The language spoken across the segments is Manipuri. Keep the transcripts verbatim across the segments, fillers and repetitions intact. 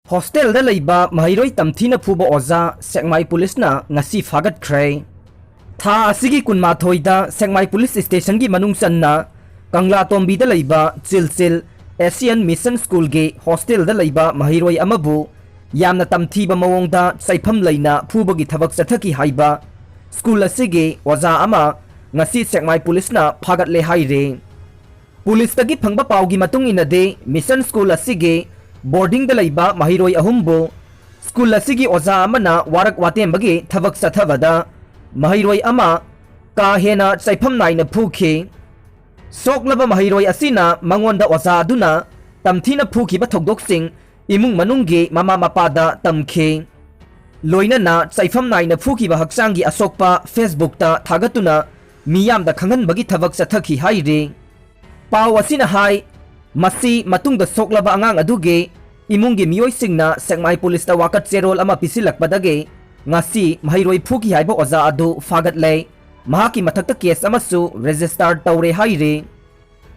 ꯍꯣꯁꯇꯦꯜꯗ ꯂꯩꯕ ꯃꯍꯩꯔꯣꯏ ꯇꯝꯊꯤꯅ ꯐꯨꯕ ꯑꯣꯖꯥ ꯁꯦꯛꯃꯥꯏ ꯄꯨꯂꯤꯁꯅ ꯉꯁꯤ ꯐꯥꯒꯠꯈ꯭ꯔꯦ꯫ ꯊꯥ ꯑꯁꯤꯒꯤ ꯀꯨꯟꯃꯥꯊꯣꯏꯗ ꯁꯦꯛꯃꯥꯏ ꯄꯨꯂꯤꯁ ꯁ꯭ꯇꯦꯁꯟꯒꯤ ꯃꯅꯨꯡ ꯆꯟꯅ ꯀꯪꯂꯥꯇꯣꯝꯕꯤꯗ ꯂꯩꯕ ꯆꯤꯜꯆꯤꯜ ꯑꯦꯁꯤꯌꯥꯟ ꯃꯤꯁꯟ ꯁ꯭ꯀꯨꯜꯒꯤ ꯍꯣꯁꯇꯦꯜꯗ ꯂꯩꯕ ꯃꯍꯩꯔꯣꯏ ꯑꯃꯕꯨ ꯌꯥꯝꯅ ꯇꯝꯊꯤꯕ ꯃꯑꯣꯡꯗ ꯆꯩꯐꯝ ꯂꯩꯅ ꯐꯨꯕꯒꯤ ꯊꯕꯛ ꯆꯠꯊꯈꯤ ꯍꯥꯏꯕ ꯁ꯭ꯀꯨꯜ ꯑꯁꯤꯒꯤ ꯑꯣꯖꯥ ꯑꯃ ꯉꯁꯤ ꯁꯦꯛꯃꯥꯏ ꯄꯨꯂꯤꯁꯅ ꯐꯥꯒꯠꯂꯦ ꯍꯥꯏꯔꯤ꯫ ꯄꯨꯂꯤꯁꯇꯒꯤ ꯐꯪꯕ ꯄꯥꯎꯒꯤ ꯃꯇꯨꯡ ꯏꯟꯅꯗꯤ, ꯃꯤꯁꯟ ꯁ꯭ꯀꯨꯜ ꯑꯁꯤꯒꯤ ꯕꯣꯔꯗꯤꯡꯗ ꯂꯩꯕ ꯃꯍꯩꯔꯣꯏ ꯑꯍꯨꯝꯕꯨ ꯁ꯭ꯀꯨꯜ ꯑꯁꯤꯒꯤ ꯑꯣꯖꯥ ꯑꯃꯅ ꯋꯥꯔꯛ ꯋꯥꯇꯦꯝꯕꯒꯤ ꯊꯕꯛ ꯆꯠꯊꯕꯗ ꯃꯍꯩꯔꯣꯏ ꯑꯃ ꯀꯥ ꯍꯦꯟꯅ ꯆꯩꯐꯝ ꯅꯥꯏꯅ ꯐꯨꯈꯤ꯫ ꯁꯣꯛꯂꯕ ꯃꯍꯩꯔꯣꯏ ꯑꯁꯤꯅ ꯃꯉꯣꯟꯗ ꯑꯣꯖꯥ ꯑꯗꯨꯅ ꯇꯝꯊꯤꯅ ꯐꯨꯈꯤꯕ ꯊꯧꯗꯣꯛꯁꯤꯡ ꯏꯃꯨꯡ ꯃꯅꯨꯡꯒꯤ ꯃꯃꯥ ꯃꯄꯥꯗ ꯇꯝꯈꯤ꯫ ꯂꯣꯏꯅꯅ ꯆꯩꯐꯝ ꯅꯥꯏꯅ ꯐꯨꯈꯤꯕ ꯍꯛꯆꯥꯡꯒꯤ ꯑꯁꯣꯛꯄ Facebookꯇ ꯊꯥꯒꯠꯇꯨꯅ ꯃꯤꯌꯥꯝꯗ ꯈꯪꯍꯟꯕꯒꯤ ꯊꯕꯛ ꯆꯠꯊꯈꯤ ꯍꯥꯏꯔꯤ꯫ ꯄꯥꯎ ꯑꯁꯤꯅ ꯍꯥꯏ, ꯃꯁꯤ ꯃꯇꯨꯡꯗ ꯁꯣꯛꯂꯕ ꯑꯉꯥꯡ ꯑꯗꯨꯒꯤ ꯏꯃꯨꯡꯒꯤ ꯃꯤꯑꯣꯏꯁꯤꯡꯅ ꯁꯦꯛꯃꯥꯏ ꯄꯨꯂꯤꯁꯇ ꯋꯥꯀꯠ ꯆꯦꯔꯣꯜ ꯑꯃ ꯄꯤꯁꯤꯜꯂꯛꯄꯗꯒꯤ ꯉꯁꯤ ꯃꯍꯩꯔꯣꯏ ꯐꯨꯈꯤ ꯍꯥꯏꯕ ꯑꯣꯖꯥ ꯑꯗꯨ ꯐꯥꯒꯠꯂꯦ꯫ ꯃꯍꯥꯛꯀꯤ ꯃꯊꯛꯇ ꯀꯦꯁ ꯑꯃꯁꯨ ꯔꯦꯖꯤꯁꯇꯥꯔ ꯇꯧꯔꯦ ꯍꯥꯏꯔꯤ꯫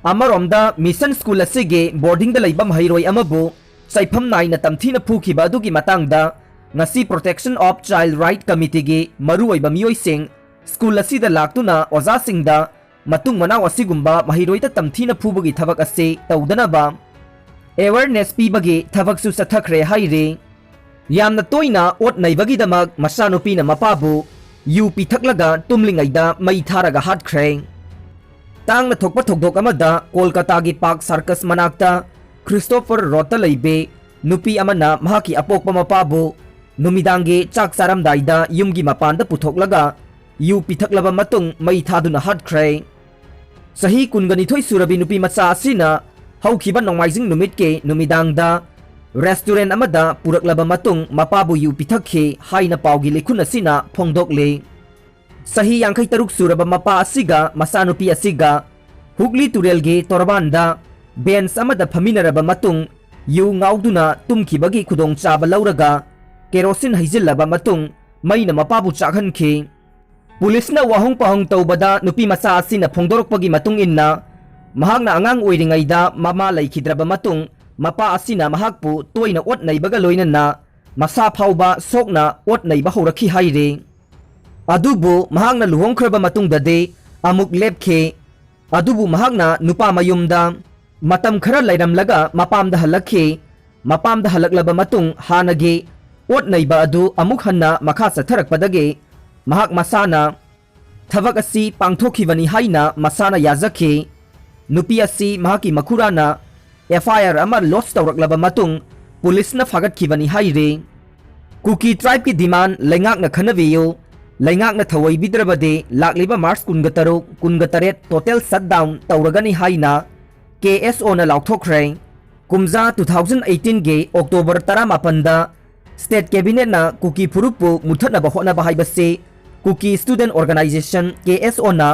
ꯑꯃꯔꯣꯝꯗ, ꯃꯤꯁꯟ ꯁ꯭ꯀꯨꯜ ꯑꯁꯤꯒꯤ ꯕꯣꯔꯗꯤꯡꯗ ꯂꯩꯕ ꯃꯍꯩꯔꯣꯏ ꯑꯃꯕꯨ ꯆꯩꯐꯝ ꯅꯥꯏꯅ ꯇꯝꯊꯤꯅ ꯐꯨꯈꯤꯕ ꯑꯗꯨꯒꯤ ꯃꯇꯥꯡꯗ ꯉꯁꯤ Protection of Child Right Committeeꯒꯤ ꯃꯔꯨꯑꯣꯏꯕ ꯃꯤꯑꯣꯏꯁꯤꯡ ꯁ꯭ꯀꯨꯜ ꯑꯁꯤꯗ ꯂꯥꯛꯇꯨꯅ ꯑꯣꯖꯥꯁꯤꯡꯗ ꯃꯇꯨꯡ ꯃꯅꯥꯎ ꯑꯁꯤꯒꯨꯝꯕ ꯃꯍꯩꯔꯣꯏꯗ ꯇꯝꯊꯤꯅ ꯐꯨꯕꯒꯤ ꯊꯕꯛ ꯑꯁꯤ ꯇꯧꯗꯅꯕ awareness ꯄꯤꯕꯒꯤ ꯊꯕꯛꯁꯨ ꯆꯠꯊꯈ꯭ꯔꯦ ꯍꯥꯏꯔꯤ꯫ ꯌꯥꯝꯅ ꯇꯣꯏꯅ ꯑꯣꯠ ꯅꯩꯕꯒꯤꯗꯃꯛ ꯃꯆꯥꯅꯨꯄꯤꯅ ꯃꯄꯥꯕꯨ ꯌꯨ ꯄꯤꯊꯛꯂꯒ ꯇꯨꯝꯂꯤꯉꯩꯗ ꯃꯩ ꯊꯥꯔꯒ ꯍꯥꯠꯈ꯭ꯔꯦ꯫ ꯇꯥꯡꯅ ꯊꯣꯛꯄ ꯊꯧꯗꯣꯛ ꯑꯃꯗ ꯀꯣꯜꯀꯇꯥꯒꯤ ꯄꯥꯔꯛ ꯁꯥꯔꯀꯁ ꯃꯅꯥꯛꯇ ꯈ꯭ꯔꯤꯁꯇꯣꯐꯔ ꯔꯣꯗꯇ ꯂꯩꯕꯤ ꯅꯨꯄꯤ ꯑꯃꯅ ꯃꯍꯥꯛꯀꯤ ꯑꯄꯣꯛꯄ ꯃꯄꯥꯕꯨ ꯅꯨꯃꯤꯗꯥꯡꯒꯤ ꯆꯥꯛ ꯆꯥꯔꯝꯗꯥꯏꯗ ꯌꯨꯝꯒꯤ ꯃꯄꯥꯟꯗ ꯄꯨꯊꯣꯛꯂꯒ ꯌꯨ ꯄꯤꯊꯛꯂꯕ ꯃꯇꯨꯡ ꯃꯩ ꯊꯥꯗꯨꯅ ꯍꯥꯠꯈ꯭ꯔꯦ꯫ ꯆꯍꯤ ꯀꯨꯟꯒ ꯅꯤꯊꯣꯏ ꯁꯨꯔꯕꯤ ꯅꯨꯄꯤ ꯃꯆꯥ ꯑꯁꯤꯅ ꯍꯧꯈꯤꯕ ꯅꯣꯡꯃꯥꯏꯖꯤꯡ ꯅꯨꯃꯤꯠꯀꯤ ꯅꯨꯃꯤꯗꯥꯡꯗ ꯔꯦꯁꯇꯨꯔꯦꯟ ꯑꯃꯗ ꯄꯨꯔꯛꯂꯕ ꯃꯇꯨꯡ ꯃꯄꯥꯕꯨ ꯌꯨ ꯄꯤꯊꯛꯈꯤ ꯍꯥꯏꯅ ꯄꯥꯎꯒꯤ ꯂꯤꯈꯨꯟ ꯑꯁꯤꯅ ꯐꯣꯡꯗꯣꯛꯂꯤ꯫ ꯆꯍꯤ ꯌꯥꯡꯈꯩ ꯇꯔꯨꯛ ꯁꯨꯔꯕ ꯃꯄꯥ ꯑꯁꯤꯒ ꯃꯆꯥꯅꯨꯄꯤ ꯑꯁꯤꯒ ꯍꯨꯒ꯭ꯂꯤ ꯇꯨꯔꯦꯜꯒꯤ ꯇꯣꯔꯕꯥꯟꯗ ꯕꯦꯟꯆ ꯑꯃꯗ ꯐꯝꯃꯤꯟꯅꯔꯕ ꯃꯇꯨꯡ ꯌꯨ ꯉꯥꯎꯗꯨꯅ ꯇꯨꯝꯈꯤꯕꯒꯤ ꯈꯨꯗꯣꯡꯆꯥꯕ ꯂꯧꯔꯒ ꯀꯦꯔꯣꯁꯤꯟ ꯍꯩꯖꯤꯜꯂꯕ ꯃꯇꯨꯡ ꯃꯩꯅ ꯃꯄꯥꯕꯨ ꯆꯥꯛꯍꯟꯈꯤ꯫ ꯄꯨꯂꯤꯁꯅ ꯋꯥꯍꯪ ꯄꯥꯎꯍꯪ ꯇꯧꯕꯗ ꯅꯨꯄꯤ ꯃꯆꯥ ꯑꯁꯤꯅ ꯐꯣꯡꯗꯣꯔꯛꯄꯒꯤ ꯃꯇꯨꯡ ꯏꯟꯅ, ꯃꯍꯥꯛꯅ ꯑꯉꯥꯡ ꯑꯣꯏꯔꯤꯉꯩꯗ ꯃꯃꯥ ꯂꯩꯈꯤꯗ꯭ꯔꯕ ꯃꯇꯨꯡ ꯃꯄꯥ ꯑꯁꯤꯅ ꯃꯍꯥꯛꯄꯨ ꯇꯣꯏꯅ ꯑꯣꯠ ꯅꯩꯕꯒ ꯂꯣꯏꯅꯅ ꯃꯁꯥ ꯐꯥꯎꯕ ꯁꯣꯛꯅ ꯑꯣꯠ ꯅꯩꯕ ꯍꯧꯔꯛꯈꯤ ꯍꯥꯏꯔꯤ꯫ ꯑꯗꯨꯕꯨ ꯃꯍꯥꯛꯅ ꯂꯨꯍꯣꯡꯈ꯭ꯔꯕ ꯃꯇꯨꯡꯗꯗꯤ ꯑꯃꯨꯛ ꯂꯦꯞꯈꯤ꯫ ꯑꯗꯨꯕꯨ ꯃꯍꯥꯛꯅ ꯅꯨꯄꯥ ꯃꯌꯨꯝꯗ ꯃꯇꯝ ꯈꯔ ꯂꯩꯔꯝꯂꯒ ꯃꯄꯥꯝꯗ ꯍꯜꯂꯛꯈꯤ꯫ ꯃꯄꯥꯝꯗ ꯍꯜꯂꯛꯂꯕ ꯃꯇꯨꯡ ꯍꯥꯟꯅꯒꯤ ꯑꯣꯠ ꯅꯩꯕ ꯑꯗꯨ ꯑꯃꯨꯛ ꯍꯟꯅ ꯃꯈꯥ ꯆꯠꯊꯔꯛꯄꯗꯒꯤ ꯃꯍꯥꯛ ꯃꯁꯥꯅ ꯊꯕꯛ ꯑꯁꯤ ꯄꯥꯡꯊꯣꯛꯈꯤꯕꯅꯤ ꯍꯥꯏꯅ ꯃꯁꯥꯅ ꯌꯥꯖꯈꯤ꯫ ꯅꯨꯄꯤ ꯑꯁꯤ ꯃꯍꯥꯛꯀꯤ ꯃꯈꯨꯔꯥꯅ ꯑꯦꯐ ꯑꯥꯏ ꯑꯥꯔ ꯑꯃ ꯂꯣꯗꯖ ꯇꯧꯔꯛꯂꯕ ꯃꯇꯨꯡ ꯄꯨꯂꯤꯁꯅ ꯐꯥꯒꯠꯈꯤꯕꯅꯤ ꯍꯥꯏꯔꯤ꯫ ꯀꯨꯀꯤ ꯇ꯭ꯔꯥꯏꯕꯀꯤ ꯗꯤꯃꯥꯟ ꯂꯩꯉꯥꯛꯅ ꯈꯟꯅꯕꯤꯌꯨ, ꯂꯩꯉꯥꯛꯅ ꯊꯧꯑꯣꯏꯕꯤꯗ꯭ꯔꯕꯗꯤ ꯂꯥꯛꯂꯤꯕ ꯃꯥꯔꯆ ꯀꯨꯟꯒ ꯇꯔꯨꯛ, ꯀꯨꯟꯒ ꯇꯔꯦꯠ ꯇꯣꯇꯦꯜ ꯁꯠꯗꯥꯎꯟ ꯇꯧꯔꯒꯅꯤ ꯍꯥꯏꯅ ꯀꯦ ꯑꯦꯁ ꯑꯣꯅ ꯂꯥꯎꯊꯣꯛꯈ꯭ꯔꯦ꯫ ꯀꯨꯝꯖꯥ ꯇꯨ ꯊꯥꯎꯖꯟ ꯑꯩꯠꯇꯤꯟꯒꯤ ꯑꯣꯛꯇꯣꯕꯔ ꯇꯔꯥꯃꯥꯄꯟꯗ ꯁ꯭ꯇꯦꯠ ꯀꯦꯕꯤꯅꯦꯠꯅ ꯀꯨꯀꯤ ꯐꯨꯔꯨꯞꯄꯨ ꯃꯨꯠꯊꯠꯅꯕ ꯍꯣꯠꯅꯕ ꯍꯥꯏꯕꯁꯤ ꯀꯨꯀꯤ ꯁ꯭ꯇꯨꯗꯦꯟꯠ ꯑꯣꯔꯒꯅꯥꯏꯖꯦꯁꯟ, ꯀꯦ ꯑꯦꯁ ꯑꯣꯅ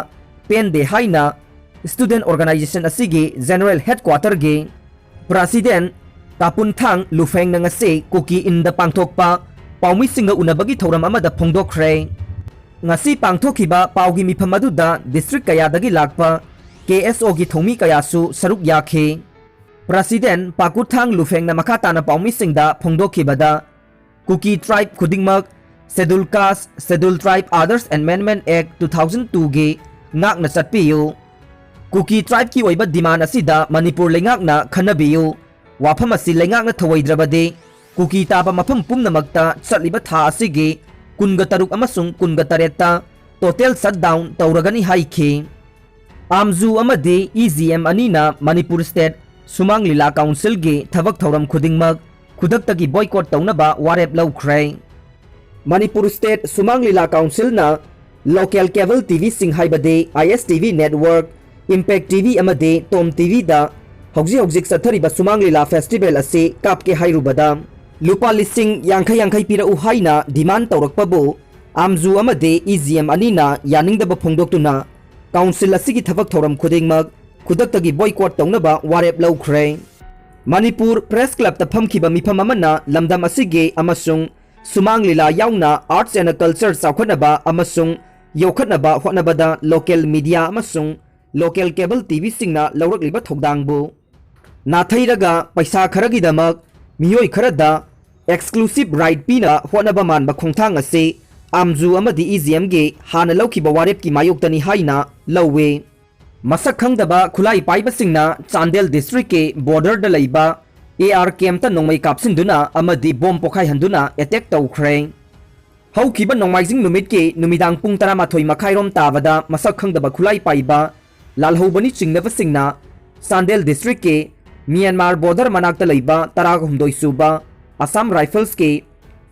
ꯄꯦꯟꯗꯦ ꯍꯥꯏꯅ ꯁ꯭ꯇꯨꯗꯦꯟꯠ ꯑꯣꯔꯒꯅꯥꯏꯖꯦꯁꯟ ꯑꯁꯤꯒꯤ ꯖꯦꯅꯔꯦꯜ ꯍꯦꯗꯀ꯭ꯋꯥꯇꯔꯒꯤ ꯄ꯭ꯔꯁꯤꯗꯦꯟꯠ ꯀꯥꯄꯨꯟꯊꯥꯡ ꯂꯨꯐꯦꯡꯅ ꯉꯁꯤ ꯀꯨꯀꯤ ꯏꯟꯗ ꯄꯥꯡꯊꯣꯛꯄ ꯄꯥꯎꯃꯤꯁꯤꯡꯒ ꯎꯅꯕꯒꯤ ꯊꯧꯔꯝ ꯑꯃꯗ ꯐꯣꯡꯗꯣꯛꯈ꯭ꯔꯦ꯫ ꯉꯁꯤ ꯄꯥꯡꯊꯣꯛꯈꯤꯕ ꯄꯥꯎꯒꯤ ꯃꯤꯐꯝ ꯑꯗꯨꯗ ꯗꯤꯁꯇ꯭ꯔꯤꯛ ꯀꯌꯥꯗꯒꯤ ꯂꯥꯛꯄ ꯀꯦ ꯑꯦꯁ ꯑꯣꯒꯤ ꯊꯧꯃꯤ ꯀꯌꯥꯁꯨ ꯁꯔꯨꯛ ꯌꯥꯈꯤ꯫ ꯄ꯭ꯔꯁꯤꯗꯦꯟꯠ ꯄꯥꯀꯨꯊꯥꯡ ꯂꯨꯐꯦꯡꯅ ꯃꯈꯥ ꯇꯥꯅ ꯄꯥꯎꯃꯤꯁꯤꯡꯗ ꯐꯣꯡꯗꯣꯛꯈꯤꯕꯗ, ꯀꯨꯀꯤ ꯇ꯭ꯔꯥꯏꯕ ꯈꯨꯗꯤꯡꯃꯛ ꯁꯦꯗꯨꯜ ꯀꯥꯁ, ꯁꯦꯗꯨꯜ ꯇ꯭ꯔꯥꯏꯕ ꯑꯥꯗꯔꯁ ꯑꯦꯃꯦꯟꯗꯃꯦꯟꯠ ꯑꯦꯛ ꯇꯨ ꯊꯥꯎꯖꯟ ꯇꯨꯒꯤ ꯉꯥꯛꯅ ꯆꯠꯄꯤꯌꯨ꯫ ꯀꯨꯀꯤ ꯇ꯭ꯔꯥꯏꯕꯀꯤ ꯑꯣꯏꯕ ꯗꯤꯃꯥꯟ ꯑꯁꯤꯗ ꯃꯅꯤꯄꯨꯔ ꯂꯩꯉꯥꯛꯅ ꯈꯟꯅꯕꯤꯌꯨ꯫ ꯋꯥꯐꯝ ꯑꯁꯤ ꯂꯩꯉꯥꯛꯅ ꯊꯧꯑꯣꯏꯗ꯭ꯔꯕꯗꯤ ꯀꯨꯀꯤ ꯇꯥꯕ ꯃꯐꯝ ꯄꯨꯝꯅꯃꯛꯇ ꯆꯠꯂꯤꯕ ꯊꯥ ꯑꯁꯤꯒꯤ ꯀꯨꯟꯒ ꯇꯔꯨꯛ ꯑꯃꯁꯨꯡ ꯀꯨꯟꯒ ꯇꯔꯦꯠꯇ ꯇꯣꯇꯦꯜ ꯁꯠꯗꯥꯎꯟ ꯇꯧꯔꯒꯅꯤ ꯍꯥꯏꯈꯤ꯫ ꯑꯥꯝꯖꯨ ꯑꯃꯗꯤ ꯏ ꯖꯤ ꯑꯦꯝ ꯑꯅꯤꯅ ꯃꯅꯤꯄꯨꯔ ꯁ꯭ꯇꯦꯠ ꯁꯨꯃꯥꯡ ꯂꯤꯂꯥ ꯀꯥꯎꯟꯁꯤꯜꯒꯤ ꯊꯕꯛ ꯊꯧꯔꯝ ꯈꯨꯗꯤꯡꯃꯛ ꯈꯨꯗꯛꯇꯒꯤ ꯕꯣꯏꯀꯣꯠ ꯇꯧꯅꯕ ꯋꯥꯔꯦꯞ ꯂꯧꯈ꯭ꯔꯦ꯫ ꯃꯅꯤꯄꯨꯔ ꯁ꯭ꯇꯦꯠ ꯁꯨꯃꯥꯡ ꯂꯤꯂꯥ ꯀꯥꯎꯟꯁꯤꯜꯅ ꯂꯣꯀꯦꯜ ꯀꯦꯕꯜ ꯇꯤ ꯚꯤꯁꯤꯡ ꯍꯥꯏꯕꯗꯤ I S T V network, impact T V ꯑꯃꯗꯤ ꯇꯣꯝ ꯇꯤ ꯚꯤꯗ ꯍꯧꯖꯤꯛ ꯍꯧꯖꯤꯛ ꯆꯠꯊꯔꯤꯕ ꯁꯨꯃꯥꯡ ꯂꯤꯂꯥ ꯐꯦꯁꯇꯤꯚꯦꯜ ꯑꯁꯤ ꯀꯥꯞꯀꯦ ꯍꯥꯏꯔꯨꯕꯗ ꯂꯨꯄꯥ ꯂꯤꯁꯤꯡ ꯌꯥꯡꯈꯩ ꯌꯥꯡꯈꯩ ꯄꯤꯔꯛꯎ ꯍꯥꯏꯅ ꯗꯤꯃꯥꯟ ꯇꯧꯔꯛꯄꯕꯨ ꯑꯥꯝꯖꯨ ꯑꯃꯗꯤ ꯏ ꯖꯤ ꯑꯦꯝ ꯑꯅꯤꯅ ꯌꯥꯅꯤꯡꯗꯕ ꯐꯣꯡꯗꯣꯛꯇꯨꯅ ꯀꯥꯎꯟꯁꯤꯜ ꯑꯁꯤꯒꯤ ꯊꯕꯛ ꯊꯧꯔꯝ ꯈꯨꯗꯤꯡꯃꯛ ꯈꯨꯗꯛꯇꯒꯤ ꯕꯣꯏꯀꯣꯠ ꯇꯧꯅꯕ ꯋꯥꯔꯦꯞ ꯂꯧꯈ꯭ꯔꯦ꯫ ꯃꯅꯤꯄꯨꯔ ꯄ꯭ꯔꯦꯁ ꯀ꯭ꯂꯕꯇ ꯐꯝꯈꯤꯕ ꯃꯤꯐꯝ ꯑꯃꯅ ꯂꯝꯗꯝ ꯑꯁꯤꯒꯤ ꯑꯃꯁꯨꯡ ꯁꯨꯃꯥꯡ ꯂꯤꯂꯥ ꯌꯥꯎꯅ ꯑꯥꯔꯠꯁ ꯑꯦꯟ ꯀꯜꯆꯔ ꯆꯥꯎꯈꯠꯅꯕ ꯑꯃꯁꯨꯡ ꯌꯣꯛꯈꯠꯅꯕ ꯍꯣꯠꯅꯕꯗ ꯂꯣꯀꯦꯜ ꯃꯤꯗꯤꯌꯥ ꯑꯃꯁꯨꯡ ꯂꯣꯀꯦꯜ ꯀꯦꯕꯜ ꯇꯤ ꯚꯤꯁꯤꯡꯅ ꯂꯧꯔꯛꯂꯤꯕ ꯊꯧꯗꯥꯡꯕꯨ ꯅꯥꯊꯩꯔꯒ ꯄꯩꯁꯥ ꯈꯔꯒꯤꯗꯃꯛ ꯃꯤꯑꯣꯏ ꯈꯔꯗ exclusive right ꯄꯤꯅꯕ ꯍꯣꯠꯅꯕ ꯃꯥꯟꯕ ꯈꯣꯡꯊꯥꯡ ꯑꯁꯤ ꯑꯥꯝꯖꯨ ꯑꯃꯗꯤ ꯏ ꯖꯤ ꯑꯦꯝꯒꯤ ꯍꯥꯟꯅ ꯂꯧꯈꯤꯕ ꯋꯥꯔꯦꯞꯀꯤ ꯃꯥꯌꯣꯛꯇꯅꯤ ꯍꯥꯏꯅ ꯂꯧꯏ꯫ ꯃꯁꯛ ꯈꯪꯗꯕ ꯈꯨꯠꯂꯥꯏ ꯄꯥꯏꯕꯁꯤꯡꯅ ꯆꯥꯟꯗꯦꯜ district ꯀꯤ border ꯗ ꯂꯩꯕ ꯑꯦ ꯑꯥꯔ camp ꯇ ꯅꯣꯡꯃꯩ ꯀꯥꯞꯁꯤꯟꯗꯨꯅ ꯑꯃꯗꯤ bomb ꯄꯣꯈꯥꯏꯍꯟꯗꯨꯅ attack ꯇꯧꯈ꯭ꯔꯦ꯫ ꯍꯧꯈꯤꯕ ꯅꯣꯡꯃꯥꯏꯖꯤꯡ ꯅꯨꯃꯤꯠꯀꯤ ꯅꯨꯃꯤꯗꯥꯡ ꯄꯨꯡ ꯇꯔꯥꯃꯥꯊꯣꯏ ꯃꯈꯥꯏꯔꯣꯝ ꯇꯥꯕꯗ ꯃꯁꯛ ꯈꯪꯗꯕ ꯈꯨꯠꯂꯥꯏ ꯄꯥꯏꯕ ꯂꯥꯜꯍꯧꯕꯅꯤ ꯆꯤꯡꯅꯕꯁꯤꯡꯅ ꯆꯥꯟꯗꯦꯜ district ꯀꯤ ꯃ꯭ꯌꯥꯟꯃꯥꯔ border ꯃꯅꯥꯛꯇ ꯂꯩꯕ ꯇꯔꯥꯍꯨꯝꯗꯣꯏ ꯁꯨꯕ Assam Rifles ꯀꯤ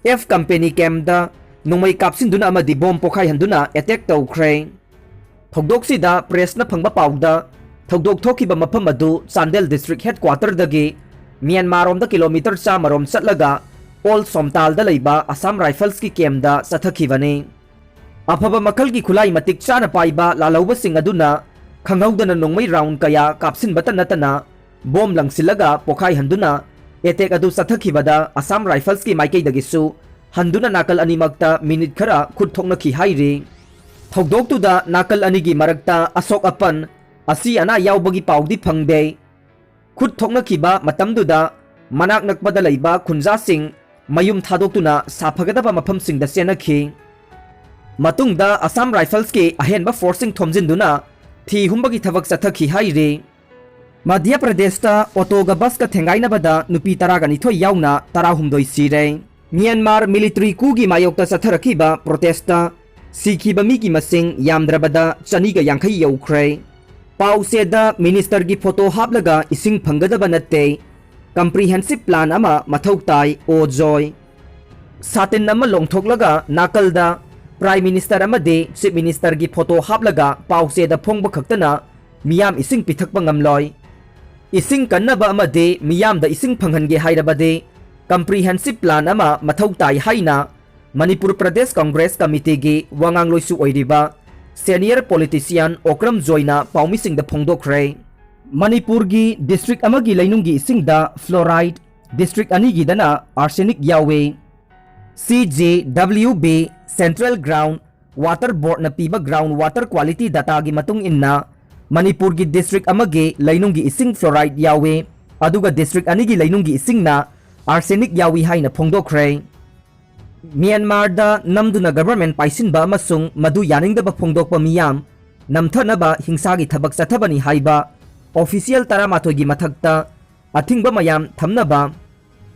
F Company camp ꯗ ꯅꯣꯡꯃꯩ ꯀꯥꯞꯁꯤꯟꯗꯨꯅ ꯑꯃꯗꯤ bomb ꯄꯣꯈꯥꯏꯍꯟꯗꯨꯅ attack ꯇꯧꯈ꯭ꯔꯦ꯫ ꯊꯧꯗꯣꯛꯁꯤꯗ press ꯅ ꯐꯪꯕ ꯄꯥꯎꯗ, ꯊꯧꯗꯣꯛ ꯊꯣꯛꯈꯤꯕ ꯃꯐꯝ ꯑꯗꯨ ꯆꯥꯟꯗꯦꯜ district headquarter ꯗꯒꯤ ꯃ꯭ꯌꯥꯟꯃꯥꯔ ꯔꯣꯝꯗ kilometre ꯆꯥꯝꯃ ꯔꯣꯝ ꯆꯠꯂꯒ ꯑꯣꯜ ꯁꯣꯝꯇꯥꯜꯗ ꯂꯩꯕ Assam Rifles ꯀꯤ camp ꯗ ꯆꯠꯊꯈꯤꯕꯅꯤ꯫ ꯑꯐꯕ ꯃꯈꯜꯒꯤ ꯈꯨꯠꯂꯥꯏ ꯃꯇꯤꯛ ꯆꯥꯅ ꯄꯥꯏꯕ ꯂꯥꯜꯍꯧꯕꯁꯤꯡ ꯑꯗꯨꯅ ꯈꯪꯍꯧꯗꯅ ꯅꯣꯡꯃꯩ round ꯀꯌꯥ ꯀꯥꯞꯁꯤꯟꯕꯇ ꯅꯠꯇꯅ bomb ꯂꯪꯁꯤꯜꯂꯒ ꯄꯣꯈꯥꯏꯍꯟꯗꯨꯅ attack ꯑꯗꯨ ꯆꯠꯊꯈꯤꯕꯗ Assam Rifles ꯀꯤ ꯃꯥꯏꯀꯩꯗꯒꯤꯁꯨ ꯍꯟꯗꯨꯅ ꯅꯥꯀꯜ ꯑꯅꯤꯃꯛꯇ minute ꯈꯔ ꯈꯨꯠ ꯊꯣꯛꯅꯈꯤ ꯍꯥꯏꯔꯤ꯫ ꯊꯧꯗꯣꯛꯇꯨꯗ ꯅꯥꯀꯜ ꯑꯅꯤꯒꯤ ꯃꯔꯛꯇ ꯑꯁꯣꯛ ꯑꯄꯟ, ꯑꯁꯤ ꯑꯅꯥ ꯌꯥꯎꯕꯒꯤ ꯄꯥꯎꯗꯤ ꯐꯪꯗꯦ꯫ ꯈꯨꯠ ꯊꯣꯛꯅꯈꯤꯕ ꯃꯇꯝꯗꯨꯗ ꯃꯅꯥꯛ ꯅꯛꯄꯗ ꯂꯩꯕ ꯈꯨꯟꯖꯥꯁꯤꯡ ꯃꯌꯨꯝ ꯊꯥꯗꯣꯛꯇꯨꯅ ꯁꯥꯐꯒꯗꯕ ꯃꯐꯝꯁꯤꯡꯗ ꯆꯦꯟꯅꯈꯤ꯫ ꯃꯇꯨꯡꯗ Assam Rifles ꯀꯤ ꯑꯍꯦꯟꯕ force ꯁꯤꯡ ꯊꯣꯝꯖꯤꯟꯗꯨꯅ ꯊꯤ ꯍꯨꯝꯕꯒꯤ ꯊꯕꯛ ꯆꯠꯊꯈꯤ ꯍꯥꯏꯔꯤ꯫ ꯃꯙ꯭ꯌ ꯄ꯭ꯔꯗꯦꯁꯇ ꯑꯣꯇꯣꯒ ꯕꯁꯀ ꯊꯦꯡꯒꯥꯏꯅꯕꯗ ꯅꯨꯄꯤ ꯇꯔꯥꯒ ꯅꯤꯊꯣꯏ ꯌꯥꯎꯅ ꯇꯔꯥꯍꯨꯝꯗꯣꯏ ꯁꯤꯔꯦ꯫ ꯃ꯭ꯌꯥꯟꯃꯥꯔ military coup ꯒꯤ ꯃꯥꯌꯣꯛꯇ ꯆꯠꯊꯔꯛꯈꯤꯕ protest ꯇ ꯁꯤꯈꯤꯕ ꯃꯤꯒꯤ ꯃꯁꯤꯡ ꯌꯥꯝꯗ꯭ꯔꯕꯗ ꯆꯅꯤꯒ ꯌꯥꯡꯈꯩ ꯌꯧꯈ꯭ꯔꯦ꯫ ꯄꯥꯎꯆꯦꯗ minister ꯒꯤ photo ꯍꯥꯞꯂꯒ ꯏꯁꯤꯡ ꯐꯪꯒꯗꯕ ꯅꯠꯇꯦ, comprehensive plan ꯑꯃ ꯃꯊꯧ ꯇꯥꯏ, ꯑꯣ ꯖꯣꯏ꯫ ꯁꯥꯇꯤꯟ ꯑꯃ ꯂꯣꯡꯊꯣꯛꯂꯒ ꯅꯥꯀꯜꯗ Prime Minister ꯑꯃꯗꯤ Chief Minister ꯒꯤ photo ꯍꯥꯞꯂꯒ ꯄꯥꯎꯆꯦꯗ ꯐꯣꯡꯕ ꯈꯛꯇꯅ ꯃꯤꯌꯥꯝ ꯏꯁꯤꯡ ꯄꯤꯊꯛꯄ ꯉꯝꯂꯣꯏ꯫ ꯏꯁꯤꯡ ꯀꯟꯅꯕ ꯑꯃꯗꯤ ꯃꯤꯌꯥꯝꯗ ꯏꯁꯤꯡ ꯐꯪꯍꯟꯒꯦ ꯍꯥꯏꯔꯕꯗꯤ comprehensive plan ꯑꯃ ꯃꯊꯧ ꯇꯥꯏ ꯍꯥꯏꯅ ꯃꯅꯤꯄꯨꯔ ꯄ꯭ꯔꯗꯦꯁ ꯀꯪꯒ꯭ꯔꯦꯁ ꯀꯃꯤꯇꯤꯒꯤ ꯋꯥꯉꯥꯡꯂꯣꯏꯁꯨ ꯑꯣꯏꯔꯤꯕ senior politician ꯑꯣꯀ꯭ꯔꯝ ꯖꯣꯏꯅ ꯄꯥꯎꯃꯤꯁꯤꯡꯗ ꯐꯣꯡꯗꯣꯛꯈ꯭ꯔꯦ꯫ ꯃꯅꯤꯄꯨꯔꯒꯤ district ꯑꯃꯒꯤ ꯂꯩꯅꯨꯡꯒꯤ ꯏꯁꯤꯡꯗ fluoride, district ꯑꯅꯤꯒꯤꯗꯅ arsenic ꯌꯥꯎꯏ꯫ C G W B, Central Ground Water Board ꯅ ꯄꯤꯕ ground water quality data ꯒꯤ ꯃꯇꯨꯡ ꯏꯟꯅ, ꯃꯅꯤꯄꯨꯔꯒꯤ district ꯑꯃꯒꯤ ꯂꯩꯅꯨꯡꯒꯤ ꯏꯁꯤꯡ fluoride ꯌꯥꯎꯏ꯫ ꯑꯗꯨꯒ district ꯑꯅꯤꯒꯤ ꯂꯩꯅꯨꯡꯒꯤ ꯏꯁꯤꯡꯅ arsenic ꯌꯥꯎꯏ ꯍꯥꯏꯅ ꯐꯣꯡꯗꯣꯛꯈ꯭ꯔꯦ꯫ ꯃ꯭ꯌꯥꯟꯃꯥꯔꯗ ꯅꯝꯗꯨꯅ government ꯄꯥꯏꯁꯤꯟꯕ ꯑꯃꯁꯨꯡ ꯃꯗꯨ ꯌꯥꯅꯤꯡꯗꯕ ꯐꯣꯡꯗꯣꯛꯄ ꯃꯤꯌꯥꯝ ꯅꯝꯊꯅꯕ ꯍꯤꯡꯁꯥꯒꯤ ꯊꯕꯛ ꯆꯠꯊꯕꯅꯤ ꯍꯥꯏꯕ official ꯇꯔꯥꯃꯥꯊꯣꯏꯒꯤ ꯃꯊꯛꯇ ꯑꯊꯤꯡꯕ ꯃꯌꯥꯝ ꯊꯝꯅꯕ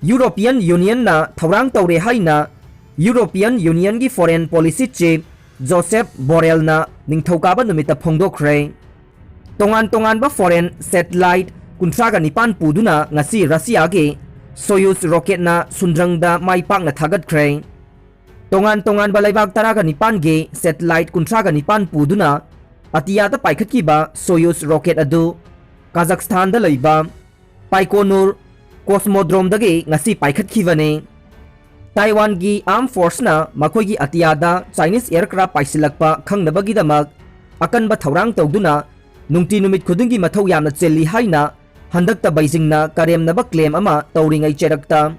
European Unionꯅ ꯊꯧꯔꯥꯡ ꯇꯧꯔꯦ ꯍꯥꯏꯅ European Unionꯒꯤ foreign policy chief Josep Borrellꯅ ꯅꯤꯡꯊꯧꯀꯥꯕ ꯅꯨꯃꯤꯠꯇ ꯐꯣꯡꯗꯣꯛꯈ꯭ꯔꯦ꯫ ꯇꯣꯉꯥꯟ ꯇꯣꯉꯥꯟꯕ foreign satellite ꯀꯨꯟꯊ꯭ꯔꯥꯒ ꯅꯤꯄꯥꯟ ꯄꯨꯗꯨꯅ ꯉꯁꯤ ꯔꯁꯤꯌꯥꯒꯤ Soyuz rocketꯅ ꯁꯨꯟꯗ꯭ꯔꯪꯗ ꯃꯥꯏ ꯄꯥꯛꯅ ꯊꯥꯒꯠꯈ꯭ꯔꯦ꯫ ꯇꯣꯉꯥꯟ ꯇꯣꯉꯥꯟꯕ ꯂꯩꯕꯥꯛ ꯇꯔꯥꯒ ꯅꯤꯄꯥꯟꯒꯤ satellite ꯀꯨꯟꯊ꯭ꯔꯥꯒ ꯅꯤꯄꯥꯟ ꯄꯨꯗꯨꯅ ꯑꯇꯤꯌꯥꯗ ꯄꯥꯏꯈꯠꯈꯤꯕ Soyuz rocket ꯑꯗꯨ ꯀꯥꯖꯥꯛꯁꯇꯥꯟꯗ ꯂꯩꯕ ꯄꯥꯏꯀꯣꯅꯨꯔ cosmodromeꯗꯒꯤ ꯉꯁꯤ ꯄꯥꯏꯈꯠꯈꯤꯕꯅꯤ꯫ ꯇꯥꯏꯋꯥꯟꯒꯤ armed forceꯅ ꯃꯈꯣꯏꯒꯤ ꯑꯇꯤꯌꯥꯗ Chinese aircraft ꯄꯥꯏꯁꯤꯜꯂꯛꯄ ꯈꯪꯅꯕꯒꯤꯗꯃꯛ ꯑꯀꯟꯕ ꯊꯧꯔꯥꯡ ꯇꯧꯗꯨꯅ ꯅꯨꯡꯇꯤ ꯅꯨꯃꯤꯠ ꯈꯨꯗꯤꯡꯒꯤ ꯃꯊꯧ ꯌꯥꯝꯅ ꯆꯤꯜꯂꯤ ꯍꯥꯏꯅ ꯍꯟꯗꯛꯇ ꯕꯩꯖꯤꯡꯅ ꯀꯔꯦꯝꯅꯕ claim ꯑꯃ ꯇꯧꯔꯤꯉꯩ ꯆꯩꯔꯛꯇ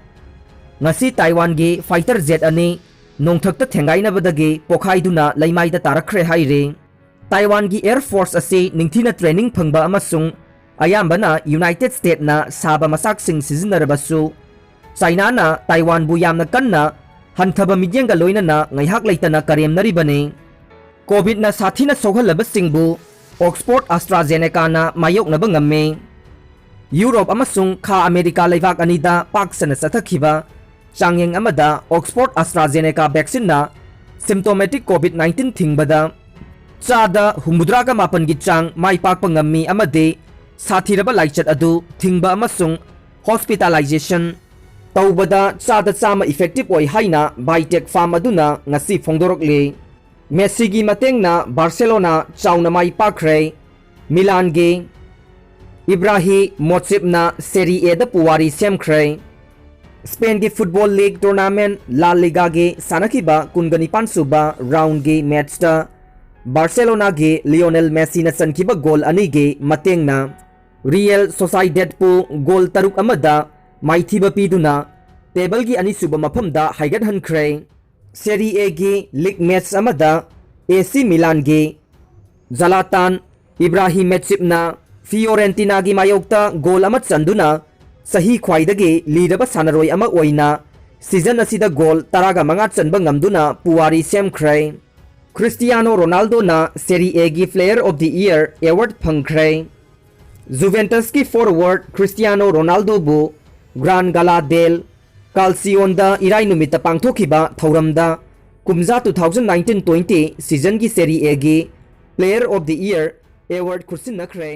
ꯉꯁꯤ ꯇꯥꯏꯋꯥꯟꯒꯤ fighter jet ꯑꯅꯤ ꯅꯣꯡꯊꯛꯇ ꯊꯦꯡꯒꯥꯏꯅꯕꯗꯒꯤ ꯄꯣꯈꯥꯏꯗꯨꯅ ꯂꯩꯃꯥꯏꯗ ꯇꯥꯔꯛꯈ꯭ꯔꯦ ꯍꯥꯏꯔꯤ꯫ ꯇꯥꯏꯋꯥꯟꯒꯤ air force ꯑꯁꯤ ꯅꯤꯡꯊꯤꯅ training ꯐꯪꯕ ꯑꯃꯁꯨꯡ ꯑꯌꯥꯝꯕꯅ United Statesꯅ ꯁꯥꯕ ꯃꯆꯥꯛꯁꯤꯡ ꯁꯤꯖꯤꯟꯅꯔꯕꯁꯨ, ꯆꯥꯏꯅꯥꯅ ꯇꯥꯏꯋꯥꯟꯕꯨ ꯌꯥꯝꯅ ꯀꯟꯅ ꯍꯟꯊꯕ ꯃꯤꯠꯌꯦꯡꯒ ꯂꯣꯏꯅꯅ ꯉꯥꯏꯍꯥꯛ ꯂꯩꯇꯅ ꯀꯔꯦꯝꯅꯔꯤꯕꯅꯤ꯫ COVIDꯅ ꯁꯥꯊꯤꯅ ꯁꯣꯛꯍꯜꯂꯕꯁꯤꯡꯕꯨ Oxford AstraZenecaꯅ ꯃꯥꯌꯣꯛꯅꯕ ꯉꯝꯃꯤ꯫ ꯌꯨꯔꯣꯞ ꯑꯃꯁꯨꯡ ꯈꯥ ꯑꯃꯦꯔꯤꯀꯥ ꯂꯩꯕꯥꯛ ꯑꯅꯤꯗ ꯄꯥꯛ ꯁꯟꯅ ꯆꯠꯊꯈꯤꯕ ꯆꯥꯡꯌꯦꯡ ꯑꯃꯗ Oxford AstraZeneca vaccineꯅ symptomatic COVID nineteen ꯊꯤꯡꯕꯗ ꯆꯥꯗ ꯍꯨꯝꯐꯨꯇꯔꯥꯒ ꯃꯥꯄꯟꯒꯤ ꯆꯥꯡ ꯃꯥꯏ ꯄꯥꯛꯄ ꯉꯝꯃꯤ ꯑꯃꯗꯤ ꯁꯥꯊꯤꯔꯕ ꯂꯥꯏꯆꯠ ꯑꯗꯨ ꯊꯤꯡꯕ ꯑꯃꯁꯨꯡ hospitalization ꯇꯧꯕꯗ ꯆꯥꯗ ꯆꯥꯝꯃ effective ꯑꯣꯏ ꯍꯥꯏꯅ Biotech firm ꯑꯗꯨꯅ ꯉꯁꯤ ꯐꯣꯡꯗꯣꯔꯛꯂꯤ꯫ ꯃꯦꯁꯤꯒꯤ ꯃꯇꯦꯡꯅ ꯕꯥꯔꯁꯦꯂꯣꯅꯥ ꯆꯥꯎꯅ ꯃꯥꯏ ꯄꯥꯛꯈ꯭ꯔꯦ꯫ ꯃꯤꯂꯥꯟꯒꯤ ꯏꯕ꯭ꯔꯥꯍꯤ ꯃꯣꯠꯁꯤꯞꯅ Serie Aꯗ ꯄꯨꯋꯥꯔꯤ ꯁꯦꯝꯈ꯭ꯔꯦ꯫ ꯁ꯭ꯄꯦꯟꯒꯤ football league tournament La Ligaꯒꯤ ꯁꯥꯟꯅꯈꯤꯕ ꯀꯨꯟꯒ ꯅꯤꯄꯥꯟ ꯁꯨꯕ roundꯒꯤ matchꯇ ꯕꯥꯔꯁꯦꯂꯣꯅꯥꯒꯤ ꯂꯤꯑꯣꯅꯦꯜ ꯃꯦꯁꯤꯅ ꯆꯟꯈꯤꯕ goal ꯑꯅꯤꯒꯤ ꯃꯇꯦꯡꯅ Real Sociedadꯄꯨ goal ꯇꯔꯨꯛ ꯑꯃꯗ ꯃꯥꯏꯊꯤꯕ ꯄꯤꯗꯨꯅ tableꯒꯤ ꯑꯅꯤꯁꯨꯕ ꯃꯐꯝꯗ ꯍꯥꯏꯒꯠꯍꯟꯈ꯭ꯔꯦ꯫ Serie Aꯒꯤ league match ꯑꯃꯗ AC Milanꯒꯤ Zlatan Ibrahimovicꯅ ꯐꯤꯑꯣꯔꯦꯟꯇꯤꯅꯥꯒꯤ ꯃꯥꯌꯣꯛꯇ ꯒꯣꯜ ꯑꯃ ꯆꯟꯗꯨꯅ ꯆꯍꯤ ꯈ꯭ꯋꯥꯏꯗꯒꯤ ꯂꯤꯔꯕ ꯁꯥꯟꯅꯔꯣꯏ ꯑꯃ ꯑꯣꯏꯅ ꯁꯤꯖꯟ ꯑꯁꯤꯗ ꯒꯣꯜ ꯇꯔꯥꯒ ꯃꯉꯥ ꯆꯟꯕ ꯉꯝꯗꯨꯅ ꯄꯨꯋꯥꯔꯤ ꯁꯦꯝꯈ꯭ꯔꯦ꯫ ꯈ꯭ꯔꯤꯁꯇꯤꯌꯥꯅꯣ ꯔꯣꯅꯥꯜꯗꯣꯅ ꯁꯦꯔꯤ ꯑꯦꯒꯤ Player of the Year award ꯐꯪꯈ꯭ꯔꯦ꯫ ꯖꯨꯚꯦꯟꯇꯁꯀꯤ forward ꯈ꯭ꯔꯤꯁꯇꯤꯌꯥꯅꯣ ꯔꯣꯅꯥꯜꯗꯣꯕꯨ ꯒ꯭ꯔꯥꯟ ꯒꯥꯂꯥ ꯗꯦꯜ ꯀꯥꯜꯁꯤꯌꯣꯟꯗ ꯏꯔꯥꯏ ꯅꯨꯃꯤꯠꯇ ꯄꯥꯡꯊꯣꯛꯈꯤꯕ ꯊꯧꯔꯝꯗ ꯀꯨꯝꯖꯥ two thousand nineteen twenty ꯁꯤꯖꯟꯒꯤ ꯁꯦꯔꯤ ꯑꯦꯒꯤ Player of the Year award ꯈꯨꯠꯁꯤꯟꯅꯈ꯭ꯔꯦ꯫